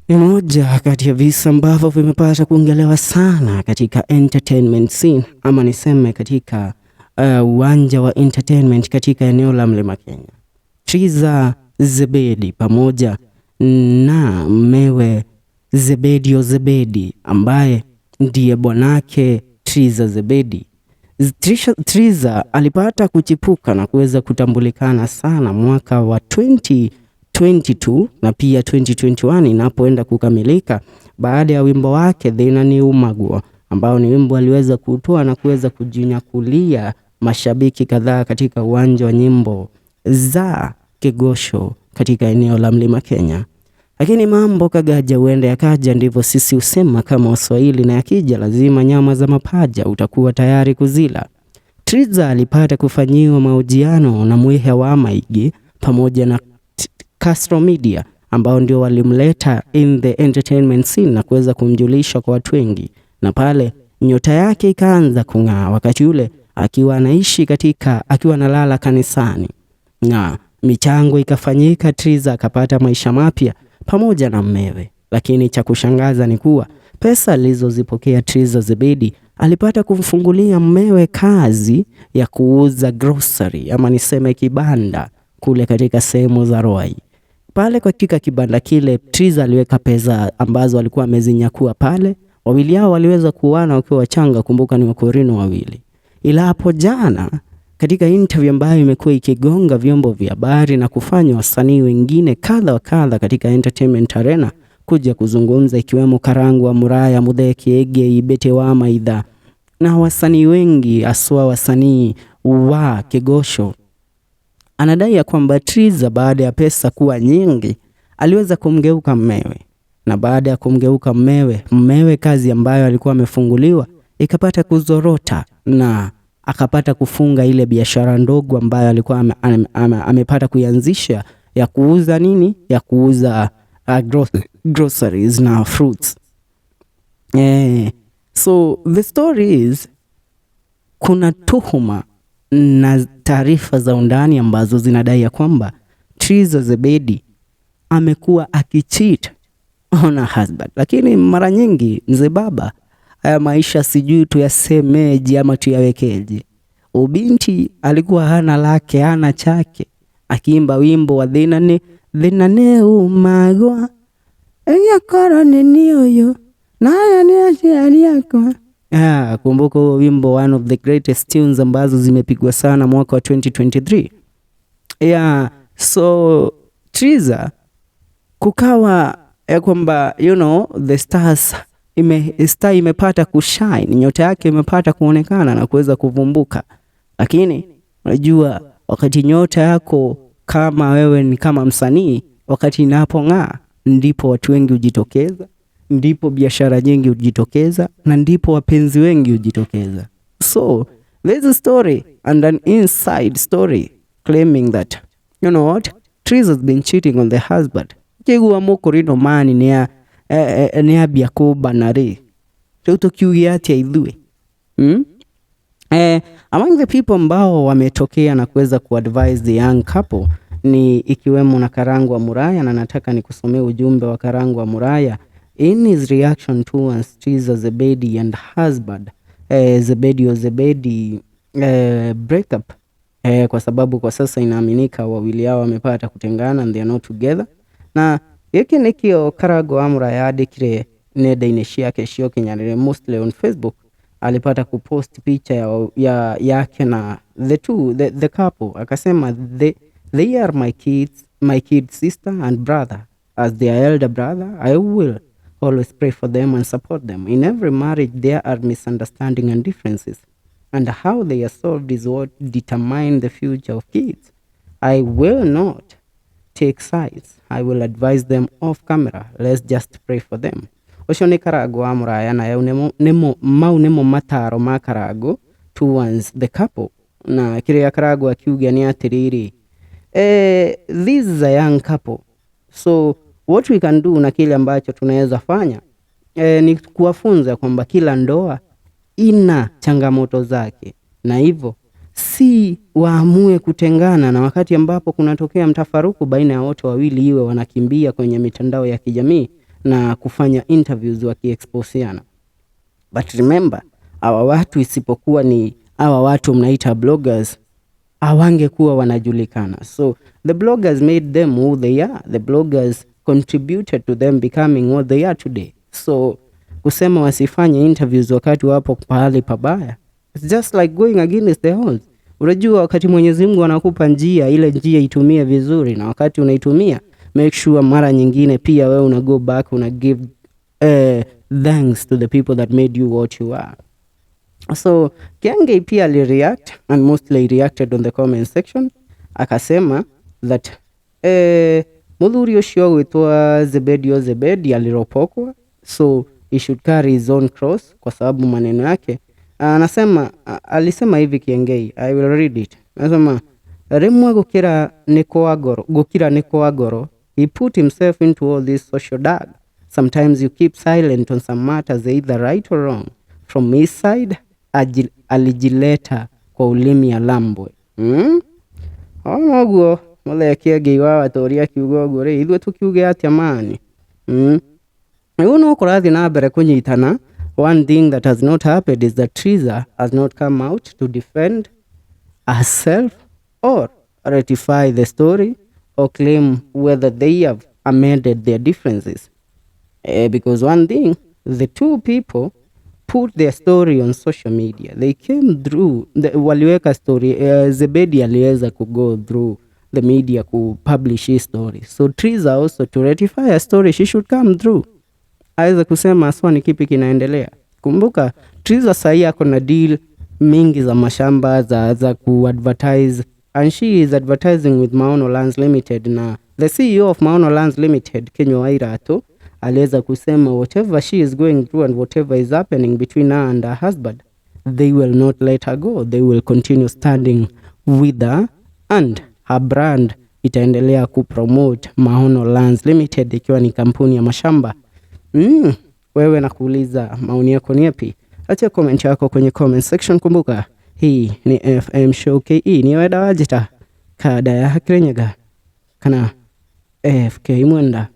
Ni moja kati ya visa ambavyo vimepata kuongelewa sana katika entertainment scene, ama niseme katika uwanja wa entertainment katika eneo la Mlima Kenya. Triza Zebedi pamoja na mmewe Zebedio Zebedi ambaye ndiye bwanake Triza Zebedi. Triza alipata kuchipuka na kuweza kutambulikana sana mwaka wa 2022 na pia 2021 inapoenda kukamilika baada ya wimbo wake Thina ni Umagwo, ambao ni wimbo aliweza kutoa na kuweza kujinyakulia mashabiki kadhaa katika uwanja wa nyimbo za Kigosho katika eneo la Mlima Kenya. Lakini mambo kagaja huenda yakaja, ndivyo sisi husema kama Waswahili, na yakija lazima nyama za mapaja utakuwa tayari kuzila. Triza alipata kufanyiwa mahojiano na Mwihe wa Maigi pamoja na Castro Media ambao ndio walimleta in the entertainment scene na kuweza kumjulisha kwa watu wengi, na pale nyota yake ikaanza kung'aa, wakati ule akiwa anaishi katika akiwa analala kanisani na michango ikafanyika, Triza akapata maisha mapya pamoja na mmewe. Lakini cha kushangaza ni kuwa pesa alizozipokea Triza Zebedi alipata kumfungulia mmewe kazi ya kuuza grocery ama niseme kibanda kule katika sehemu za Ruai. Pale katika kibanda kile Triza aliweka pesa ambazo alikuwa amezinyakua pale. Wawili hao waliweza kuoana wakiwa wachanga, kumbuka ni Wakorino wawili. Ila hapo jana katika interview ambayo imekuwa ikigonga vyombo vya habari na kufanya wasanii wengine kadha wa kadha katika entertainment arena kuja kuzungumza, ikiwemo Karangu wa Muraya, Muthee Kiege, Ibete wa Maitha na wasanii wengi aswa wasanii wa Kigosho, anadai ya kwamba Triza baada ya pesa kuwa nyingi aliweza kumgeuka mmewe, na baada ya kumgeuka mmewe, mmewe kazi ambayo alikuwa amefunguliwa ikapata kuzorota na akapata kufunga ile biashara ndogo ambayo alikuwa amepata kuianzisha ya kuuza nini, ya kuuza groceries na fruits. So the story is kuna tuhuma na taarifa za undani ambazo zinadai ya kwamba Triza Zebedi amekuwa akicheat on her husband, lakini mara nyingi, mzee baba, haya maisha sijui tuyasemeje ama tuyawekeje. Ubinti alikuwa hana lake hana chake, akiimba wimbo wa thinane thinane umagwa yakoro nini uyu nayo ni aciari akwa. Ah, kumbuka huo wimbo, one of the greatest tunes ambazo zimepigwa sana mwaka wa 2023. Yeah, so Triza kukawa ya kwamba the stars star imepata kushine, nyota yake imepata kuonekana na kuweza kuvumbuka, lakini unajua wakati nyota yako kama wewe ni kama msanii, wakati inapong'aa ndipo watu wengi hujitokeza, ndipo biashara nyingi hujitokeza na ndipo wapenzi wengi hujitokeza. So there's a story and an inside story claiming that, you know what, Triza has been cheating on the husband. Kĩgua mũkũrino mani nĩ ambia kũmbana rĩ, rĩu tũkiuge atĩa ithuĩ, Among the people ambao wametokea na kuweza kuadvise the young couple ni ikiwemo na Karangu wa Muraya, na nataka nikusomee ujumbe wa Karangu wa Muraya in his reaction towards Triza Zebedi and husband Zebedi o Zebedi breakup, kwa sababu kwa sasa inaaminika wawili hao wamepata kutengana and they are not together, na gĩkĩ nĩkĩo Karangu wa Muraya andĩkire nenda-inĩ ciake cia ũkinyanĩria, mostly on Facebook. Alipata kupost picha ya yake na the two the couple, akasema, They are my kids, my kid sister and brother. As their elder brother, I will always pray for them and support them. In every marriage there are misunderstanding and differences, and how they are solved is what determine the future of kids. I will not take sides. I will advise them off camera. Let's just pray for them." Ũcio nĩ Karangu wa Mũraya, na nĩmo mau nĩmo mataro ma Karangu towards the couple. Na kĩrĩa Karangu akiuga nĩ atĩrĩrĩ, this is a young couple, so what we can do na kile ambacho tunaweza fanya ni kuwafunza kwamba kila ndoa ina changamoto zake, na hivyo si waamue kutengana, na wakati ambapo kunatokea mtafaruku baina ya wote wawili, iwe wanakimbia kwenye mitandao ya kijamii na Na kufanya interviews wakiexposiana. But remember, hawa watu, isipokuwa ni hawa watu mnaita bloggers, hawangekuwa wanajulikana. So the bloggers made them who they are. The bloggers contributed to them becoming what they are today. So kusema wasifanye interviews wakati wapo pahali pabaya, it's just like going against the odds. Unajua, wakati Mwenyezi Mungu anakupa njia, ile njia itumie vizuri, na wakati unaitumia, make sure mara nyingine pia wewe una go back, una give thanks to the people that made you what you are. So Kiengei pia alireact, and mostly reacted on the comment section, akasema that muthuri ucio gwitwa Zebedi o Zebedi aliropokwa, so he should carry his own cross, kwa sababu maneno yake anasema, alisema hivi Kiengei, I will read it. Anasema, "Rimwe gukira ni kwa goro, gukira ni kwa goro. He put himself into all this social dag. Sometimes you keep silent on some matters, either right or wrong. From his side alijileta kwa ulimi alambwe." Ona ũguo mũthee Kĩengei wa Watũũri akiuga ũguo rĩ, ithuĩ tũkiuge atĩa mani? Rĩu no kũrathiĩ na mbere kũnyitana. One thing that has not happened is that Triza has not come out to defend herself or rectify the story or claim whether they have amended their differences. Because one thing, the two people put their story on social media. They came through, waliweka story, Zebedi aliweza ku go through the media ku publish his story. So Triza also, to rectify a story, she should come through. Aweze kusema haswa ni kipi kinaendelea. Kumbuka Triza sahii ako na deal mingi za mashamba za kuadvertise, and she is advertising with Maono Lands Limited, na the CEO of Maono Lands Limited, Kinyua Wairatu, aliweza kusema whatever she is going through and whatever is happening between her and her husband, they will not let her go. They will continue standing with her, and her brand itaendelea kupromote Maono Lands Limited, ikiwa ni kampuni ya mashamba. Wewe nakuuliza, maoni yako ni yapi? Acha comment yako kwenye comment section. Kumbuka hii ni FM Show KE, ni weda wajita kada ya Kirinyaga kana AFK Mwenda.